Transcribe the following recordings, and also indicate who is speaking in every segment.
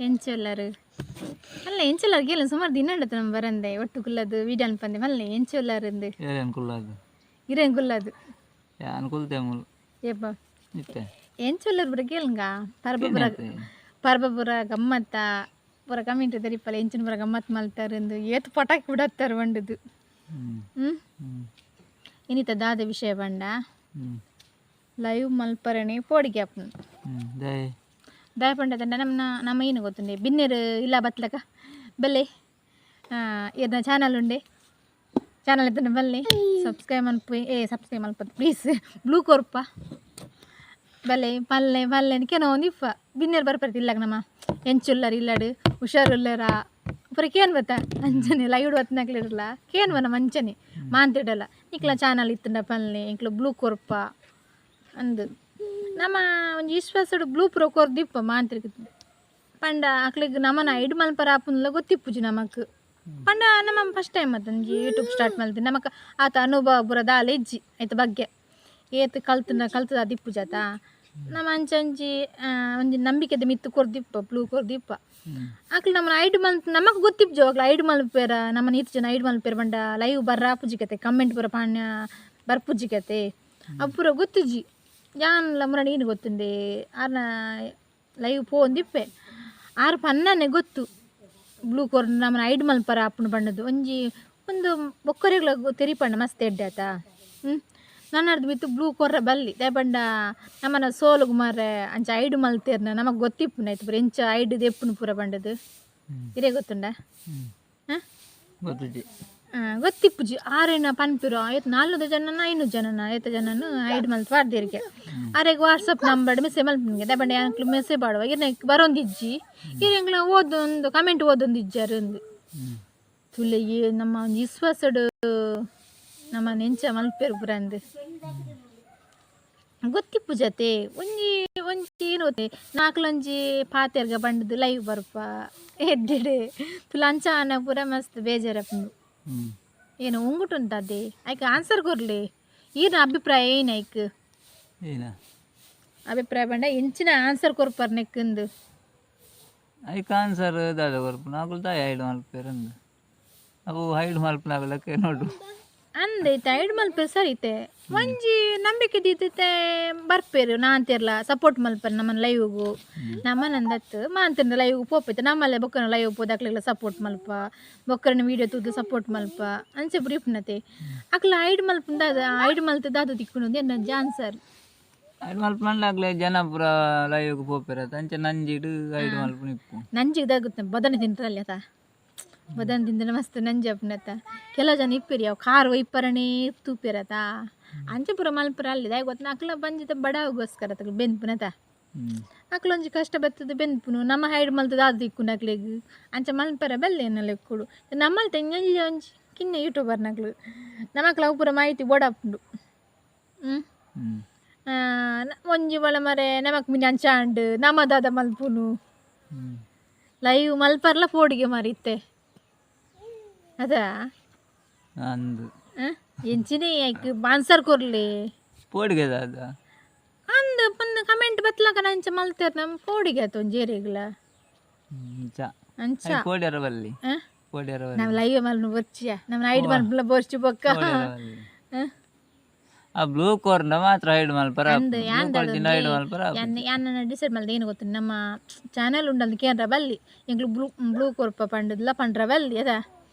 Speaker 1: ಎಂಚೊಲ್ಲರು ಅಲ್ಲ ಎಂಚೊಲ್ಲರು ಕೇಳ ಸುಮಾರು ದಿನ ಉಂಡತ ನಮ್ಮ ಬರಂದೆ ಒಟ್ಟು ಕುಲ್ಲದು ವೀಡಿಯೋ ಅನ್ಪಂದೆ ಮಲ್ಲೆ ಎಂಚೊಲ್ಲರು ಅಂದು
Speaker 2: ಏರೇನು ಕುಲ್ಲದು
Speaker 1: ಇರೇನು ಕುಲ್ಲದು
Speaker 2: ಯಾನ್ ಕುಲ್ತೆ ಮೂಲು
Speaker 1: ಏಪ
Speaker 2: ಇತ್ತೆ
Speaker 1: ಎಂಚೊಲ್ಲರು ಬರ ಕೇಳುಂಗ ಪರ್ಬ ಪುರ ಪರ್ಬ ಪುರ ಗಮ್ಮತ್ತ ಪೂರ ಕಮೆಂಟ್ ತೆರಿಪಲ್ಲ ಎಂಚಿನ ಪುರ ಗಮ್ಮತ್ ಮಲ್ತಾರಂದು ಏತ್ ಪಟಾಕಿ ಬಿಡತ್ತಾರ ಬಂಡದು.
Speaker 2: ಹ್ಞೂ.
Speaker 1: ಹ್ಞೂ.
Speaker 2: ಹ್ಞೂ.
Speaker 1: ಇನ್ನಿತ ದಾದ ವಿಷಯ ಬಂಡ
Speaker 2: ಹ್ಞೂ.
Speaker 1: ಲೈವ್ ಮಲ್ಪರಣೆ ಪೋಡಿಗೆ ಅಪ್ಪನು.
Speaker 2: ಹ್ಞೂ ದಯ.
Speaker 1: ದಾಯ ಪಂಡ ತಂಡ ನಮ್ಮ ನಮ್ಮ ಏನು ಗೊತ್ತುಂಡೆ ಬಿನ್ನೆರು ಇಲ್ಲ ಬತ್ಲಕ ಬಲ್ಲೆ ಇರ್ನ ಚಾನಲ್ ಉಂಡೆ ಚಾನಲ್ ಇತ್ತಂಡ ಬಲ್ಲೆ ಸಬ್ಸ್ಕ್ರೈಬ್ ಮನ್ಪು ಏ ಸಬ್ಸ್ಕ್ರೈಬ್ ಮಲ್ಪ ಪ್ಲೀಸ್ ಬ್ಲೂ ಕೊರ್ಪ ಬಲ್ಲೆ ಪಲ್ಲೆ ಪಲ್ಲೆ ಕೆನೋ ಒಂದು ಇಪ್ಪ ಬಿನ್ನೆರು ಬರ್ಪರ್ತಿ ಇಲ್ಲಾಗ ನಮ್ಮ ಎಂಚುಲ್ಲರ್ ಇಲ್ಲಡು ಹುಷಾರುಲ್ಲರ ಪುರ ಕೇನ್ ಬತ್ತ ಅಂಚನೆ ಲೈವ್ ಬತ್ತನಾಕ್ಲಿರಲ್ಲ ಕೇನ್ ಬನ್ನ ಮಂಚನೆ ಮಾಂತಿಡಲ್ಲ ನಿಕ್ಲ ಚಾನಲ್ ಇತ್ತಂಡ ಪಲ್ಲೆ ಎಂಕ್ಲ ಬ್ಲೂ ಕೊರ್ಪ ಅಂದು ನಮ್ಮ ಒಂಜಿ ವಿಶ್ವಾಸಡು ಬ್ಲೂ ಪ್ರೋ ಕೊರ್ದಿಪ್ಪ ಮಾಂತ್ರಿಕ ಪಂಡ ಅಕ್ಲಿಗ್ ನಮನ ಐಡ್ ಮಲ್ಪರ ಆಪುನ್ಲ ಗೊತ್ತಿಪ್ಪುಜಿ ನಮಕ್ ಪಂಡ ನಮ್ಮ ಫಸ್ಟ್ ಟೈಮ್ ಒಂಜಿ ಯೂಟ್ಯೂಬ್ ಸ್ಟಾರ್ಟ್ ಮಲ್ತಿ ನಮಕ್ ಆತ ಅನುಭವ ಪೂರ ದಾಲ ಇಜ್ಜಿ ಐತ ಬಗ್ಗೆ ಏತ್ ಕಲ್ತನ ಕಲ್ತದ ಅದಿಪ್ಪುಜಾತ ನಮ್ಮ ಅಂಚ ಒಂಜಿ ಒಂಜಿ ನಂಬಿಕೆದ ಮಿತ್ತು ಕೊರ್ದಿಪ್ಪ ಬ್ಲೂ ಕೊರ್ದಿಪ್ಪ. ಅಕ್ಲು ನಮ್ಮನ ಐಡ್ ಮಲ್ಪ್ ನಮಕ್ ಗೊತ್ತಿಪ್ಪುಜಿ ಅಕ್ಲು ಐಡ್ ಮಲ್ಪೇರ ನಮ್ಮನ ಈತ್ ಜನ ಐಡ್ ಮಲ್ಪೇರ ಪಂಡ ಲೈವ್ ಬರ್ರಾಪುಜಿ ಕತೆ ಕಮೆಂಟ್ ಪೂರ ಪಾಣ್ಯ ಬರ್ಪುಜಿ ಕತೆ ಅವು ಪೂರ ಗೊತ್ತಿಜ್ಜಿ ಯಾನ್ಲ ಮುರಣ ಏನು ಗೊತ್ತುಂಡೆ ಆರ್ನ ಲೈವ್ ಪೋಂದಿಪ್ಪೆ ಆರ್ ಪನ್ನನೆ ಗೊತ್ತು ಬ್ಲೂ ಕೊರ್ ನಮ್ಮನ ಐಡ್ ಮಲ್ಪರ ಅಪ್ಪನ ಬಣ್ಣದ್ದು ಒಂಜಿ ಒಂದು ಬೊಕ್ಕರಿಗಳ ತೆರಿಪಣ್ಣ ಮಸ್ತ್ ಎಡ್ಡೆ ಆತ. ಹ್ಞೂ ನನ್ನರ್ದು ಮಿತ್ತು ಬ್ಲೂ ಕೊರ್ರ ಬಲ್ಲಿ ದಾಯೆ ಪಂಡ ನಮ್ಮನ ಸೋಲುಗು ಮಾರ್ರೆ ಅಂಚ ಐಡ್ ಮಲ್ತೇರ್ನ ನಮಕ್ ಗೊತ್ತಿಪ್ಪುನ ಆಯ್ತು ಪೂರ ಎಂಚ ಐಡ್ ದೆಪ್ಪುನು ಪೂರ ಬಂಡದು ಇರೇ ಗೊತ್ತುಂಡ.
Speaker 2: ಹ್ಞೂ.
Speaker 1: ಹಾಂ.
Speaker 2: ಗೊತ್ತುಜಿ.
Speaker 1: ಗೊತ್ತಿಪ್ಪುಜಿ ಆರೇನ ಪನ್ಪಿರು ಆಯ್ತು ನಾಲ್ನೂರು ಜನನ 500 ಜನನ ಏತ ಜನನ ಐಡ್ ಮಲ್ತ್ ಪಾಡ್ದಿರಿಗೆ ಆರೆಗ್ ವಾಟ್ಸಪ್ ನಂಬರ್ ಮೆಸೇಜ್ ಮಲ್ಪುನಿಗೆ ದಾಯೆ ಪಂಡ ಎಂಕ್ಲು ಮೆಸೇಜ್ ಪಾಡುವ ಇರ್ನ ಬರೋಂದಿಜ್ಜಿ ಇರ್ ಎಂಕ್ಲ ಓದೊಂದು ಕಮೆಂಟ್ ಓದೊಂದಿಜ್ಜಾರು ಅಂದು.
Speaker 2: ಹ್ಞೂ.
Speaker 1: ತುಲೆ ಏ ನಮ್ಮ ಒಂಜಿ ವಿಶ್ವಾಸಡು ನಮ್ಮ ನೆಂಚ ಮಲ್ಪೆರು ಪೂರ ಅಂದು ಗೊತ್ತಿಪ್ಪು ಜತೆ ಒಂಜಿ ಒಂಜಿ ಏನು ಗೊತ್ತೆ ನಾಕ್ಲೊಂಜಿ ಪಾತೆರ್ಗ ಬಂಡದು ಲೈವ್ ಬರ್ಪ ಎಡ್ಡೆಡೆ ತುಲ ಅಂಚ ಆನ ಪೂರ ಮಸ್ತ್ ಬೇಜಾರಪ್ಪುಂಡು.
Speaker 2: ಹ್ಞೂ.
Speaker 1: ಏನು ಉಂಗುಟುಂಟದೆ ಐಕ್ ಆನ್ಸರ್ ಕೊರ್ಲೆ ಈರ್ನ ಅಭಿಪ್ರಾಯ ಏನು ಐಕ್?
Speaker 2: ಏನ?
Speaker 1: ಅಭಿಪ್ರಾಯ ಬಂಡ ಎಂಚಿನ ಆನ್ಸರ್ ಕೊರ್ಪರ್ ನೆಕ್ಕಿಂದು?
Speaker 2: ಐಕ್ ಆನ್ಸರ್ ದಾದ ಕೊರ್ಪುನ ಅಕುಲು ದಾಯ ಹೈಡ್ ಮಲ್ಪೇರಂದು ಅವು ಹೈಡ್ ಮಲ್ಪನಾಗಲಕ್ಕೆ ನೋಡು.
Speaker 1: ಅಂದೈತೆ ಐಡ್ ಮಲ್ಪೆ ಸರಿತೆ ಒಂಜಿ ನಂಬಿಕೆ ದೀತತೆ ಬರ್ಪೇರು ನಾಂತಿರ್ಲ ಸಪೋರ್ಟ್ ಮಲ್ಪರ್ ನಮ್ಮನ್ನ ಲೈವ್ಗು ನಮ್ಮನಂದತ್ತು ಮಾಂತಿರ್ನ ಲೈವ್ ಪೋಪೈತೆ ನಮ್ಮಲ್ಲೇ ಬೊಕ್ಕನ ಲೈವ್ ಪೋದಾಕ್ಲೆಲ್ಲ ಸಪೋರ್ಟ್ ಮಲ್ಪ ಬೊಕ್ಕರನ ವೀಡಿಯೋ ತೂದು ಸಪೋರ್ಟ್ ಮಲ್ಪ ಅಂಚೆ ಪೂರ ಇಪ್ಪುನತೆ ಅಕ್ಲ ಐಡ್ ಮಲ್ಪುಂದ ಐಡ್ ಮಲ್ತ ದಾದ ತಿಕ್ಕುನು ಎನ್ನ ಆನ್ಸರ್.
Speaker 2: ಹೈಡ್ ಮಲ್ಪನಾಗ್ಲೆ ಜನ ಪೂರ ಲೈವ್ಗೆ ಪೋಪೆರತ್ತ ಅಂಚೆ ನಂಜಿಡು ಹೈಡ್ ಮಲ್ಪುನ ಇಪ್ಪು.
Speaker 1: ನಂಜಿಗೆ ದಾಗುತ್ತೆ ಬದನೆ ತಿಂತಾರಲ್ಲ ಆತ ಬದನೆ ತಿಂದ್ರೆ ಮಸ್ತ್ ನಂಜಿ ಅಪ್ಪನತ್ತ ಕೆಲವು ಜನ ಇಪ್ಪಿರಿ ಅವು ಖಾರ ಒಯ್ಪರಣೆ ತೂಪಿರತ ಅಂಚೆ ಪೂರ ಮಲ್ಪುರ ಅಲ್ಲಿ ದಾಯ ಗೊತ್ತ ಅಕ್ಲ ಬಂಜಿತ ಬಡವಗೋಸ್ಕರ ತಗ ಬೆನ್ಪುನತ.
Speaker 2: ಹ್ಞೂ.
Speaker 1: ಅಕ್ಲೊಂಜಿ ಕಷ್ಟ ಬರ್ತದೆ ಬೆನ್ಪುನು ನಮ್ಮ ಹೈಡ್ ಮಲ್ತದ ಅದು ದಿಕ್ಕು ನಕ್ಲೆಗ್ ಅಂಚೆ ಮಲ್ಪರ ಬಲ್ಲೆ ಎನ್ನಲೆ ಕುಡು ನಮ್ಮಲ್ ತೆಂಗಲ್ಲಿ ಒಂಜಿ ಕಿನ್ನೆ ಯೂಟ್ಯೂಬರ್ ನಕ್ಲು ನಮಕ್ಲ ಅವು ಪೂರ ಮಾಹಿತಿ ಬೋಡಾಪುಂಡು. ಹ್ಞೂ.
Speaker 2: ಹ್ಞೂ.
Speaker 1: ಒಂಜಿ ಒಳ ಮರೆ ನಮಕ್ ಮಿನಿ ಅಂಚ ಅಂಡ್ ನಮ್ಮ ದಾದ ಮಲ್ಪುನು.
Speaker 2: ಹ್ಞೂ.
Speaker 1: ಲೈವ್ ಮಲ್ಪರ್ಲ ಪೋಡಿಗೆ ಮಾರಿತ್ತೆ ಅದಾ.
Speaker 2: ಅಂದು.
Speaker 1: ಎಂಚಿನೇ ಐಕ್ ಆನ್ಸರ್ ಕೊರ್ಲಿ.
Speaker 2: ಪೋಡಿಗೆ ದಾದ?
Speaker 1: ಅಂದ್ ಪಂದ್ ಕಮೆಂಟ್ ಬತ್ಲಕ ಅಂಚ ಮಲ್ತೇರ್ ನಮ್ಮ ಪೋಡಿಗೆ ಆತು ಒಂಜಿ ಏರಿಗ್ಲ.
Speaker 2: ಅಂಚ.
Speaker 1: ಅಂಚ.
Speaker 2: ಪೋಡ್ಯರ ಬಲ್ಲಿ.
Speaker 1: ಆ?
Speaker 2: ಪೋಡ್ಯರ ಬಲ್ಲಿ.
Speaker 1: ನಾವು ಲೈವ್ ಮಲ್ನು ಬೊರ್ಚಿಯ ನಮ್ಮ ಐಡ್ ಮಲ್ಪಲ ಬೊರ್ಚಿ ಬೊಕ್ಕ.
Speaker 2: ಪೋಡ್ಯರ ಬಲ್ಲಿ. ಆ ಬ್ಲೂ ಕೋರ್ನ ಮಾತ್ರ ಹೈಡ್ ಮಲ್ಪರ.
Speaker 1: ಅಂದ್ ಯಾನ್
Speaker 2: ಹೈಡ್ ಮಲ್ಪರ.
Speaker 1: ಯಾನ್ ಡಿಸೈಡ್ ಮಲ್ದ ಏನು ಗೊತ್ತು ನಮ್ಮ ಚಾನಲ್ ಉಂಡಂದು ಕೇಂದ್ರ ಬಲ್ಲಿ ಎಂಕ್ಲು ಬ್ಲೂ ಬ್ಲೂ ಕೊರ್ಪ ಪಂಡದ್ಲ ಪಂಡ್ರ ಬಲ್ಲಿ ಅದ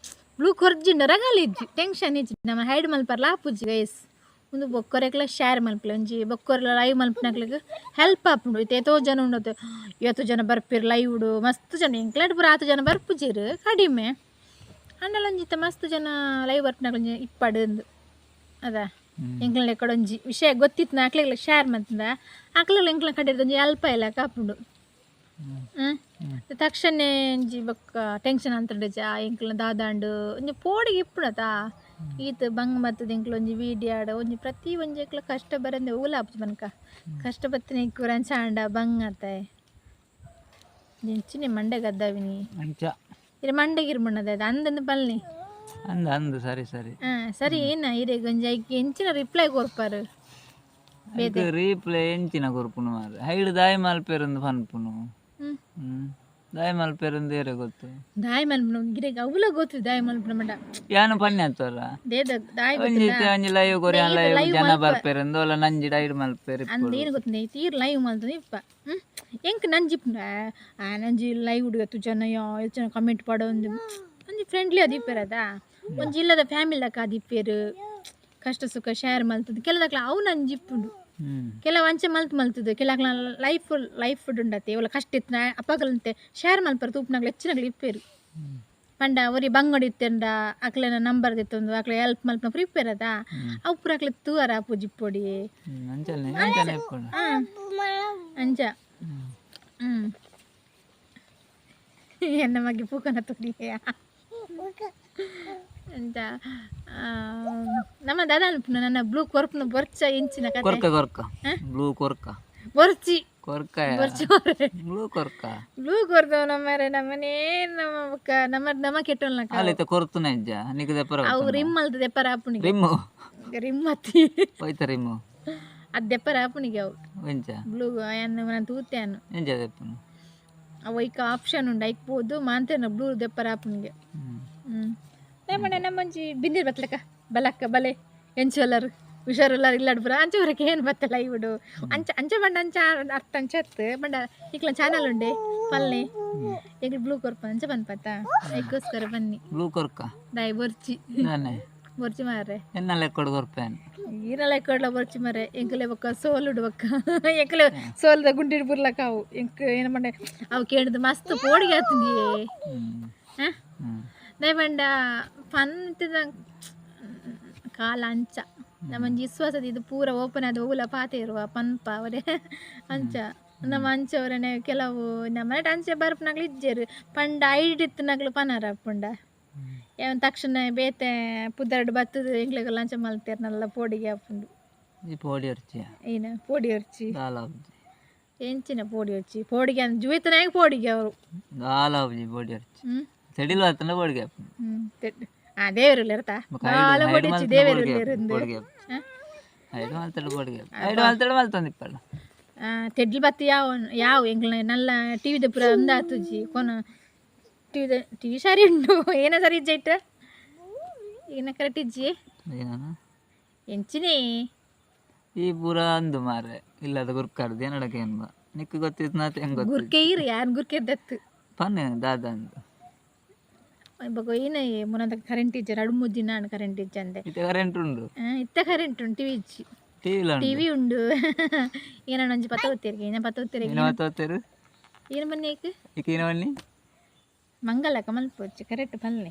Speaker 1: ಬ್ಲೂ ಕೊರ್ಜಿಂಡ ರಗಲ್ ಇಜ್ಜಿ ಟೆನ್ಷನ್ ಇಜ್ಜಿ ನಮ್ಮ ಹೈಡ್ ಮಲ್ಪರ್ಲ ಆಪುಜಿ ಗೈಸ್ ಒಂದು ಬೊಕ್ಕರೆಕ್ಲ ಶೇರ್ ಮಲ್ಪಲೆ ಒಂಜಿ ಬೊಕ್ಕೊರ್ಲ ಲೈವ್ ಮಲ್ಪನಕ್ಲೆಗ್ ಹೆಲ್ಪ್ ಆಪುಂಡು ಇತ್ತೆ ಏತೋ ಜನ ಉಂಡದು ಏತೋ ಜನ ಬರ್ಪಿರ್ ಲೈವ್ಡು ಮಸ್ತ್ ಜನ ಎಂಕ್ಲೆಡ್ ಪೂರ ಆತು ಜನ ಬರ್ಪುಜೆರ್ ಕಡಿಮೆ ಅಂಡಲ ಒಂಜಿ ಇತ್ತೆ ಮಸ್ತ್ ಜನ ಲೈವ್ ಬರ್ಪುನಕ್ಲು ಒಂಜಿ ಇಪ್ಪಡು ಅಂದು ಅದ ಎಂಕ್ಲ ಲೆಕ್ಕಡ್ ಒಂಜಿ ವಿಷಯ ಗೊತ್ತಿತ್ತು ಅಕ್ಲೆಗ್ಲ ಶೇರ್ ಮಲ್ತಂದ ಅಕ್ಲೆಗ್ಲ ಎಂಕ್ಲ ಕಡೆ ಒಂಜಿ ಅಲ್ಪ ಇಲ್ಲ ಕಾಪುಂಡು. ಹ್ಮ್ ತಕ್ಷಣ ಒಂಜಿ ಬೊಕ್ಕ ಟೆನ್ಷನ್ ಅಂತಂಡ ಜಾ ಎಂಕ್ಲ ದಾದಾಂಡು ಒಂಜಿ ಪೋಡಿಗೆ ಇಪ್ಪುನತ ಈತ್ ಬಂಗ್ ಮತ್ತದ ಎಂಕ್ಲ ಒಂಜಿ ವೀಡಿಯೋ ಆಡ ಒಂಜಿ ಪ್ರತಿ ಒಂಜಿ ಎಂಕ್ಲ ಕಷ್ಟ ಬರಂದೆ ಓಲ ಆಪುಜಿ ಮನ್ಕ ಕಷ್ಟ ಬತ್ತಿನ ಇಕ್ಕುರ ಅಂಚ ಆಂಡ ಬಂಗ್ ಆತ ಎಂಚಿನೆ ಮಂಡೆ ಗದ್ದಾವಿನಿ.
Speaker 2: ಅಂಚ.
Speaker 1: ಇರ ಮಂಡೆಗೆ ಇರ್ಮಣ್ಣದ ಅಂದಂದು ಪಲ್ನಿ.
Speaker 2: ಅಂದ ಅಂದು ಸರಿ ಸರಿ.
Speaker 1: ಹಾಂ ಸರಿ ಏನ ಇರೆಗ್ ಒಂಜಿ ಐಕ್ ಎಂಚಿನ ರಿಪ್ಲೈ ಕೊರ್ಪರು?
Speaker 2: ಐಕ್ ರೀಪ್ಲೈ ಎಂಚಿನ ಕೊರ್ಪುನು ಮಾರ್ರೆ ಹೈಡ್ ದಾಯಿ ಮಲ್ಪೆರಂದು ಪನ್ಪುನು.
Speaker 1: ಹ್ಮ್.
Speaker 2: ಹ್ಮ್. ದಾಯ ಮಲ್ಪೆರಂದು ಏರೆ ಗೊತ್ತು.
Speaker 1: ದಾಯ ಮಲ್ಪುನ ಗಿರೆಗ್ ಅವ್ಲ ಗೊತ್ತು ದಾಯ ಮಲ್ಪುನ ಮಂಡ.
Speaker 2: ಯಾನು ಪನ್ನೆ ಆತೋರ.
Speaker 1: ದೇದ ದಾಯ.
Speaker 2: ಒಂಜಿ ಇತ್ತೆ ಒಂಜಿ ಲೈವ್ ಕೊರಿ, ಲೈವ್ ಜನ ಬರ್ಪೆರಂದು ಅಲ್ಲ, ನಂಜಿ ಡೈಡ್ ಮಲ್ಪೆರ್.
Speaker 1: ಅಂದ ಏನು ಗೊತ್ತುಂಡೆ, ತೀರ್ ಲೈವ್ ಮಲ್ತದೆ ಇಪ್ಪ. ಎಂಕ್ ನಂಜಿ ಆ ನಂಜಿ ಲೈವ್ ಹುಡುಗ ಜನ ಜನ ಕಮೆಂಟ್ ಪಾಡೊಂದು ಒಂಜಿ ಫ್ರೆಂಡ್ಲಿ ಅದು ಇಪ್ಪೆರದ, ಒಂಜಿ ಇಲ್ಲದ ಫ್ಯಾಮಿಲಿ ದಕ್ಕ ಅದು ಇಪ್ಪೇರು, ಕಷ್ಟ ಸುಖ ಶೇರ್ ಮಲ್ತದೆ. ಕೆಲದಕ್ಲ ಅವು ನಂಜಿ ಇಪ್ಪುಂಡು. ಕೆಲವು ಅಂಚೆ ಮಲ್ತ್ ಮಲ್ತದೆ, ಕೆಲಕ್ಲ ಲೈಫ್ ಲೈಫ್ ಫುಡ್ ಉಂಡತ್ತೆ ಇವೆಲ್ಲ ಕಷ್ಟ ಇತ್ತು ಅಪ್ಪಗಲಂತೆ ಶೇರ್ ಮಲ್ಪರ ತೂಪ್ನಾಗ್ಲ ಹೆಚ್ಚಿನಗ್ಲ ಇಪ್ಪೇರು. ಪಂಡ ಒರಿ ಬಂಗಡಿ ಇತ್ತೆಂಡ ಅಕ್ಲೆನ ನಂಬರ್ ದೆತ್ತೊಂದು ಅಕ್ಲೆ ಹೆಲ್ಪ್ ಮಲ್ಪನ ಪ್ರಿಪೇರ್ ಅದ, ಅವು ಪೂರ ಅಕ್ಲೆ ತೂವರ ಪೂಜಿ ಪೊಡಿ.
Speaker 2: ಅಂಚನೆ ಅಂಚನೆ ಇಪ್ಪುಂಡು.
Speaker 1: ಅಂಚ. ಎನ್ನ ಬಗ್ಗೆ ಪೂಕನ ತುಡಿ ಅಂತ ನಮ್ಮ ದಾದ ಅನ್ಪುನ ನನ್ನ ಬ್ಲೂ ಕೊರ್ಪುನ ಬೊರ್ಚ ಇಂಚಿನ ಕತೆ.
Speaker 2: ಕೊರ್ಕ ಕೊರ್ಕ, ಬ್ಲೂ ಕೊರ್ಕ.
Speaker 1: ಬೊರ್ಚಿ.
Speaker 2: ಕೊರ್ಕ.
Speaker 1: ಬೊರ್ಚಿ.
Speaker 2: ಬ್ಲೂ ಕೊರ್ಕ.
Speaker 1: ಬ್ಲೂ ಕೊರ್ದವ ನಮ್ಮರೆ ನಮ್ಮನೇ ನಮ್ಮ ಬೊಕ್ಕ ನಮ್ಮ ನಮ್ಮ ಕೆಟ್ಟೋಲ್ನಕ.
Speaker 2: ಅಲ್ಲಿತ್ತ ಕೊರ್ತುನ ಇಜ್ಜ ನಿಕ್ ದೆಪ್ಪರ.
Speaker 1: ಅವು ರಿಮ್ ಅಲ್ದ ದೆಪ್ಪರ ಆಪುಣಿಗೆ.
Speaker 2: ರಿಮ್ಮು.
Speaker 1: ರಿಮ್ ಅತ್ತಿ.
Speaker 2: ಹೋಯ್ತ ರಿಮ್ಮು.
Speaker 1: ಅದು ದೆಪ್ಪರ ಆಪುಣಿಗೆ ಅವು.
Speaker 2: ಎಂಚ?
Speaker 1: ಬ್ಲೂ ಅನ್ನು ನಾನು ತೂತೆ ಅನ್ನು.
Speaker 2: ಎಂಚ ದೆಪ್ಪುನು?
Speaker 1: ಅವು ಐಕ ಆಪ್ಷನ್ ಉಂಡು, ಐಕ್ ಪೋದು ಮಾಂತೇನ ಬ್ಲೂ ದೆಪ್ಪರ ಆಪುಣಿಗೆ. ನೇಮಣ್ಣ ನಮ್ಮಂಜಿ ಬಿಂದಿರ್ ಬತ್ಲಕ ಬಲಕ್ಕ ಬಲೆ ಎಂಚುವಲ್ಲರು ಹುಷಾರುಲ್ಲಾರು ಇಲ್ಲಾಡ್ ಪುರ ಅಂಚೆ ಊರಕ್ಕೆ ಏನು ಬತ್ತಲ್ಲ ಇವುಡು ಅಂಚ ಅಂಚ ಬಂಡ ಅಂಚ ಅರ್ಥ ಅಂಚ ಅತ್ತು ಬಂಡ ಇಕ್ಲ ಚಾನಲ್ ಉಂಡೆ ಪಲ್ನೆ ಎಂಗ್ಲು ಬ್ಲೂ ಕೊರ್ಪ ಅಂಚ ಪನ್ಪತ್ತ, ಐಕ್ಕೋಸ್ಕರ ಬನ್ನಿ.
Speaker 2: ಬ್ಲೂ ಕೊರ್ಕ.
Speaker 1: ದಾಯಿ ಬೊರ್ಚಿ.
Speaker 2: ದಾನೆ?
Speaker 1: ಬೊರ್ಚಿ ಮಾರ್ರೆ.
Speaker 2: ಎನ್ನ ಲೆಕ್ಕಡ್ ಕೊರ್ಪೇನು?
Speaker 1: ಈರಲ್ಲ ಕೊಡ್ಲ ಬೊರ್ಚಿ ಮಾರ್ರೆ. ಎಂಕಲೆ ಬೊಕ್ಕ ಸೋಲುಡು ಬೊಕ್ಕ ಎಂಕಲೆ ಸೋಲದ ಗುಂಡಿಡ್ ಬುರ್ಲಕ ಅವು ಎಂಕ್ ಏನ ಮಂಡೆ ಅವು ಕೇಳಿದ್ ಮಸ್ತ್ ಪೋಡಿಗೆ ಆತಂದಿಯೇ. ಹಾಂ. ದಾಯ್ ಪಂಡ ಪಂತದ ಕಾಲ ಅಂಚ ನಮ್ಮಂಜಿ ವಿಶ್ವಾಸದ ಇದು ಪೂರ ಓಪನ್ ಆದ ಓಲ ಪಾತೆ ಇರುವ ಪನ್ಪ ಅವರೇ ಅಂಚ ನಮ್ಮ ಅಂಚವರನೆ ಕೆಲವು ನಮ್ಮ ಅಂಚೆ ಬರ್ಪುನಕ್ಲು ಇಜ್ಜೆರ್ ಪಂಡ ಐಡ್ ಇತ್ತಿನಕ್ಲು ಪನಾರ ಪುಂಡ ಏನ್ ತಕ್ಷಣ ಬೇತೆ ಪುದರ್ಡ್ ಬತ್ತದ ಎಂಕ್ಲೆಗೆಲ್ಲ ಅಂಚ ಮಲ್ತೇರ್ ನಲ್ಲ ಪೋಡಿಗೆ ಆಪುಂಡು.
Speaker 2: ಈ ಪೋಡಿ ಅರ್ಚಿಯ.
Speaker 1: ಏನ ಪೋಡಿ ಅರ್ಚಿ?
Speaker 2: ದಾಲ ಆಪುಜಿ.
Speaker 1: ಎಂಚಿನ ಪೋಡಿ ಅರ್ಚಿ? ಪೋಡಿಗೆ ಅಂದ್ ಜುವೆತನಾಗ ಪೋಡಿಗೆ ಅವರು.
Speaker 2: ದಾಲ ಆಪುಜಿ ಪೋಡಿ ಅರ್ಚಿ. ಸೆಡಿಲ್ ಬತ್ತಂಡ ಪೋಡಿಗೆ ಆಪುಂಡು.
Speaker 1: ಆ ದೇವರು ಇರ್ತಾ ಬಾಲ ಪೋಡಿ ಅರ್ಚಿ ದೇವರು ಇருந்து.
Speaker 2: ಪೋಡಿಗೆ ಆಪುಜಿ. ಐಡು ಮಲ್ತಡ ಪೋಡಿಗೆ ಆಪುಜಿ. ಐಡು ಮಲ್ತಡ ಮಲ್ತೊಂದಿಪ್ಪಲ್ಲ.
Speaker 1: ತೆಡ್ಲು ಬತ್ತಿ ಯಾವ ಯಾವ ಎಂಕ್ಲ ನಲ್ಲ ಟಿ ವಿದ ಪೂರ ಅಂದಾತುಜಿ ಕೊನ ಟಿ ವಿದ ಟಿ ವಿ ಸರಿ ಉಂಡು, ಏನ ಸರಿ ಇಜ್ಜ ಇಟ್ಟ ಏನ ಕರೆಕ್ಟ್ ಇಜ್ಜಿ.
Speaker 2: ಏನ?
Speaker 1: ಎಂಚಿನೇ.
Speaker 2: ಈ ಪೂರ ಅಂದು ಮಾರ್ರೆ ಇಲ್ಲದ ಗುರ್ಕಾರ್ದು ಏನಡಕ್ಕೆ ಏನ್ಬ ನಿಕ್ಕು ಗೊತ್ತಿತ್ತು ನಾತ್ ಹೆಂಗ್ ಗೊತ್ತು?
Speaker 1: ಗುರ್ಕೆ ಇರು ಯಾರು ಗುರ್ಕೆ ದತ್ತು.
Speaker 2: ಪನ್ನೆ ದಾದ ಅಂದು.
Speaker 1: ಬೊಕ ಏನ ಮುನಂತ ಕರೆಂಟ್ ಇಜ್ಜ 2-3 ದಿನ ಆಂಡ್ ಕರೆಂಟ್ ಇಜ್ಜ ಅಂದೆ.
Speaker 2: ಇತ್ತೆ ಕರೆಂಟ್ ಉಂಡು.
Speaker 1: ಇತ್ತ ಕರೆಂಟ್ ಉಂಟು, ಟಿವಿ ಇಜ್ಜಿ.
Speaker 2: ಟಿವಿ ಉಂಡು.
Speaker 1: ಟಿವಿ ಉಂಡು. ಏನ ಒಂಜಿ ಪತ್ತ ಗೊತ್ತೇರಿಗೆ ಏನ ಪತ್ತ ಗೊತ್ತೇರಿಗೆ.
Speaker 2: ಏನ ಮಾತಾಡ್ತೇರು?
Speaker 1: ಏನು ಬನ್ನಿ ಏಕ್.
Speaker 2: ಇಕ್ಕ ಏನ ಬನ್ನಿ?
Speaker 1: ಮಂಗಲ ಕಮಲ್ ಪೋಚ್ ಕರೆಕ್ಟ್ ಪಲ್ಲೆ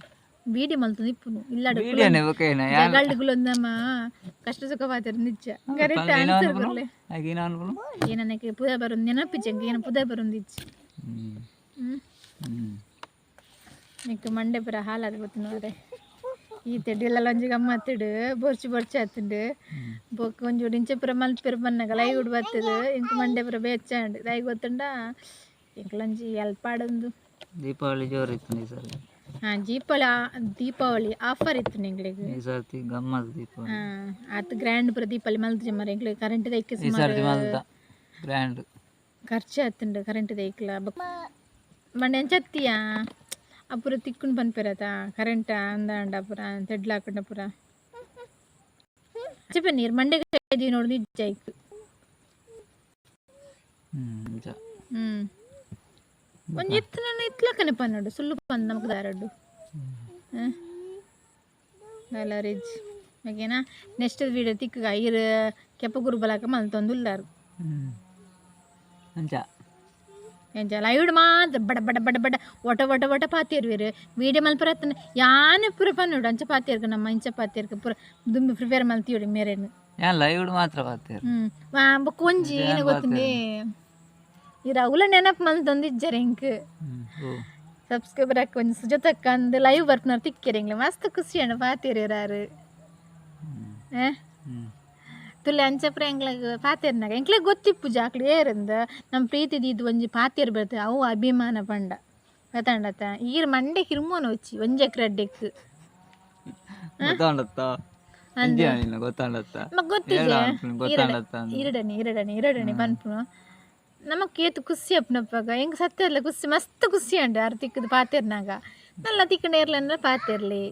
Speaker 1: ಬೀಡಿ ಮಲ್ತು ಇಪ್ಪುನು ಇಲ್ಲಾಡು.
Speaker 2: ವೀಡಿಯೋನೆ ಬೊಕ ಏನ ಯಾನ್?
Speaker 1: ಜಗಳ್ಡುಗುಲೊಂದಮ್ಮ ಕಷ್ಟ ಸುಖ ಪಾತೆರ್ ನಿಚ್ಚ ಕರೆಕ್ಟ್ ಆನ್ಸರ್ ಬರ್ಲೆ.
Speaker 2: ಆಗ ಏನ ಅನ್ಪುನು?
Speaker 1: ಏನನಕ್ಕೆ ಪುದ ಬರೋದು ನೆನಪಿಜ್ಜಂಗೆ ಏನ ಪುದ ಬರೋದು ಇಜ್ಜಿ. ಹ್ಮ್. ನಿಕ್ಕು ಮಂಡೆ ಪುರ ಹಾಲಾದ ಗೊತ್ತು ನೋಡ್ರೆ. ಈ ತೆಡ್ಡಿಲ್ಲ ಒಂಜಿ ಗಮ್ಮತ್ತಿಡು ಬೊರ್ಚು ಬೊರ್ಚು ಆತುಂಡು ಬೊಕ್ಕ ಒಂಜಿ ಇಂಚ ಪುರ ಮಲ್ಪೆರ್ ಬನ್ನಗ ಲೈವುಡ್ ಬತ್ತದು ಇಂಕ್ ಮಂಡೆ ಪುರ ಬೆಚ್ಚಾಂಡ್ ದಾಯಿ ಗೊತ್ತುಂಡ ಎಂಕ್ಲೊಂಜಿ ಎಲ್ಪ್ ಆಡೊಂದು.
Speaker 2: ದೀಪಾವಳಿ ಜೋರು ಇತ್ತು ಈ ಸಲ.
Speaker 1: ಹಾಂ, ದೀಪಾವಳಿ ದೀಪಾವಳಿ ಆಫರ್ ಇತ್ತು ಎಂಕ್ಲೆಗ್.
Speaker 2: ಈ ಸರ್ತಿ ಗಮ್ಮತ್ ದೀಪಾವಳಿ.
Speaker 1: ಹಾಂ, ಆತ್ ಗ್ರ್ಯಾಂಡ್ ಪುರ ದೀಪಾವಳಿ ಮಲ್ತ್ ಮರ ಎಂಕ್ಲೆಗ್ ಕರೆಂಟ್ ದೈಕ್.
Speaker 2: ಈ
Speaker 1: ಸುಮಾರು
Speaker 2: ಸರ್ತಿ ಮಲ್ತ ಗ್ರ್ಯಾಂಡ್.
Speaker 1: ಖರ್ಚು ಆತುಂಡು ಕರೆಂಟ್ ದೈಕ್ಲ. ಮಂಡೆ ಅಂಚತ್ತಿಯಾ ಅಪುರ ತಿಕ್ಕುಂಡು ಪನ್ಪೆರತ ಕರೆಂಟ್ ಅಂದಾಂಡ ಪುರ ತೆಡ್ಲಾಕುಂಡ ಪುರ ನೀರು ಮಂಡೆಗೆ ನೋಡು ನಿಜ ಐಕ್.
Speaker 2: ನಿಜ.
Speaker 1: ಒಂಜಿ ಇತ್ತು ನಾನು ಇತ್ಲಕ್ಕನೆ ಪನ್ನೊಡು ಸುಳ್ಳು ಪಂದ್ ನಮಕ್ ದಾರಡ್ಡು ರಿಜ್ ಓಕೆನಾ. ನೆಕ್ಸ್ಟ್ ವೀಡಿಯೋ ತಿಕ್ಕುಗ ಇರು ಕೆಪ್ಪ ಗುರುಬಲಕ ಮಲ್ತೊಂದು ಉಲ್ಲಾರು.
Speaker 2: ಅಂಚ.
Speaker 1: ಎಂಚ ಲೈವ್ಡ್ ಮಾತ್ರ ಬಡ ಬಡ ಬಡ ಬಡ ಒಟ ಒಟ ಒಟ ಪಾತೇರುವೆರು ವೀಡಿಯೋ ಮಲ್ಪರ ಅತ್ತನ ಯಾನೆ ಪೂರ ಪನ್ನೊಡು ಅಂಚ ಪಾತೇರ್ಕ ನಮ್ಮ ಇಂಚ ಪಾತೇರ್ಕ ಪೂರ ದುಂಬಿ ಪ್ರಿಪೇರ್ ಮಲ್ತಿಯೋಡು ಮೇರೆನು.
Speaker 2: ಯಾನ್ ಲೈವ್ಡ್ ಮಾತ್ರ ಪಾತೇರು.
Speaker 1: ಬೊಕ್ಕ ಒಂಜಿ ಏನ ಗೊತ್ತುಂಡೆ, ಇರ ಅವುಲ ನೆನಪು ಮಲ್ತೊಂದಿಜ್ಜಾರೆ ಎಂಕ್.
Speaker 2: ಓ.
Speaker 1: ಸಬ್ಸ್ಕ್ರೈಬರ್ ಅಕ್ಕ ಒಂಜಿ ಸುಜಾತಕ್ಕ ಅಂದ್ ಲೈವ್ ಬರ್ಪುನರ್ ತಿಕ್ಕೆರೆ ಎಂಕ್ಲೆ ಮಸ್ತ್ ಖುಷಿ ಅಣ್ಣ ಪಾತೇರಿರಾರು. ತುಲೆ ಅಂಚಪ್ರ ಎಂಕ್ಲೆಗ್ ಪಾತೆರ್ನಾಗ ಎಂಕ್ಲೆಗ್ ಗೊತ್ತಿಪ್ಪುಜಿ ಅಕ್ಲು ಏರಂದ ನಮ್ಮ ಪ್ರೀತಿ ದೀದ್ ಒಂಜಿ ಪಾತೆರ್ ಬರ್ತದೆ ಅವು ಅಭಿಮಾನ ಪಂಡ ಗೊತ್ತಾಂಡತ್ತ. ಈರ್ ಮಂಡೆ ಕಿರ್ಮೋನ ವಚ್ಚಿ ಒಂಜೆಕ್ ರಡ್ಡೆಕ್.
Speaker 2: ಗೊತ್ತಾಂಡತ್ತ ಅಂಜಿ ನಿನ್ನ ಗೊತ್ತಾಂಡತ್ತ.
Speaker 1: ಮಕ್ ಗೊತ್ತಿಜೆ.
Speaker 2: ಗೊತ್ತಾಂಡತ್ತ ಅಂದ್.
Speaker 1: ಇರಡನೆ ಇರಡನೆ ಇರಡನೆ ಪನ್ಪುನು. ನಮಕ್ ಏತ್ ಖುಷಿ ಆಪುನಪಗ ಎಂಕ್ ಸತ್ಯ ಖುಷಿ, ಮಸ್ತ್ ಖುಷಿ ಅಂಡು ಅರ್ ತಿಕ್ಕದು ಪಾತೆರ್ನಾಗ. ನಲ್ಲ ತಿಕ್ಕಂಡ ಏರ್ಲಂಡ ಪಾತೆರ್ಲಿ.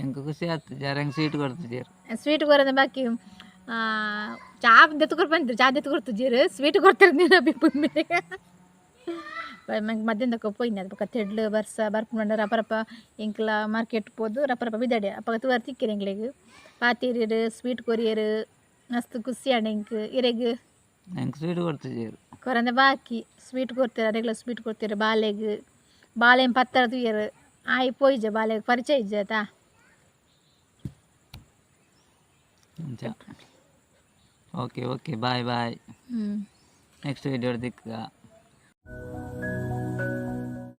Speaker 2: ಎಂಕ್ ಖುಷಿ ಆತು ಜಾರ, ಎಂಕ್ ಸ್ವೀಟ್ ಕೊಡ್ತಿದ್ದೀರು.
Speaker 1: ಸ್ವೀಟ್ ಕೊರಂದ ಬಾಕಿ ಚಾ ದೆತ್ತು ಕೊರ್ಪಂತಿರು, ಚಾ ದೆತ್ತು ಕೊಡ್ತುಜೀರು, ಸ್ವೀಟ್ ಕೊಡ್ತಾರೆ. ನೀನು ಮೇರೆಗೆ ಮಧ್ಯಾಹ್ನಕ್ಕೆ ಪೋಯಿನ ಅದು ಬೊಕ ತೆಡ್ಲು ಬರ್ಸ ಬರ್ಪುಂಡ. ರಪರಪ ಎಂಕ್ಲ ಮಾರ್ಕೆಟ್ ಪೋದು ರಪರಪ ಬಿದಡೆ ಅಪಗ ತೂವರೆ ತಿಕ್ಕಿರಿ ಎಂಕ್ಲೆಗ್. ಪಾತೆರಿಯರು, ಸ್ವೀಟ್ ಕೊರಿಯರು, ಮಸ್ತ್ ಖುಷಿ ಆಂಡ್ ಎಂಕ್. ಇರೆಗ್?
Speaker 2: ಎಂಕ್ ಸ್ವೀಟ್ ಕೊಡ್ತಿದ್ದೀರು.
Speaker 1: ಕೊರಂದ ಬಾಕಿ ಸ್ವೀಟ್ ಕೊರ್ತೆರ್, ಅರೆಗ್ಲ ಸ್ವೀಟ್ ಕೊರ್ತೆರ್. ಬಾಲೆಗ್ ಬಾಲೆನ್ ಪತ್ತರ ತೂಯೆರ್, ಆಯೆ ಪೋಯಿಜ, ಬಾಲೆಗ್ ಪರಿಚಯ ಇಜ್ಜ ಆತಾ.
Speaker 2: ಅಂಚ, ಓಕೆ ಓಕೆ, ಬಾಯ್ ಬಾಯ್.
Speaker 1: ಹ್ಞೂ.
Speaker 2: Next video ತಿಕ್ಕ.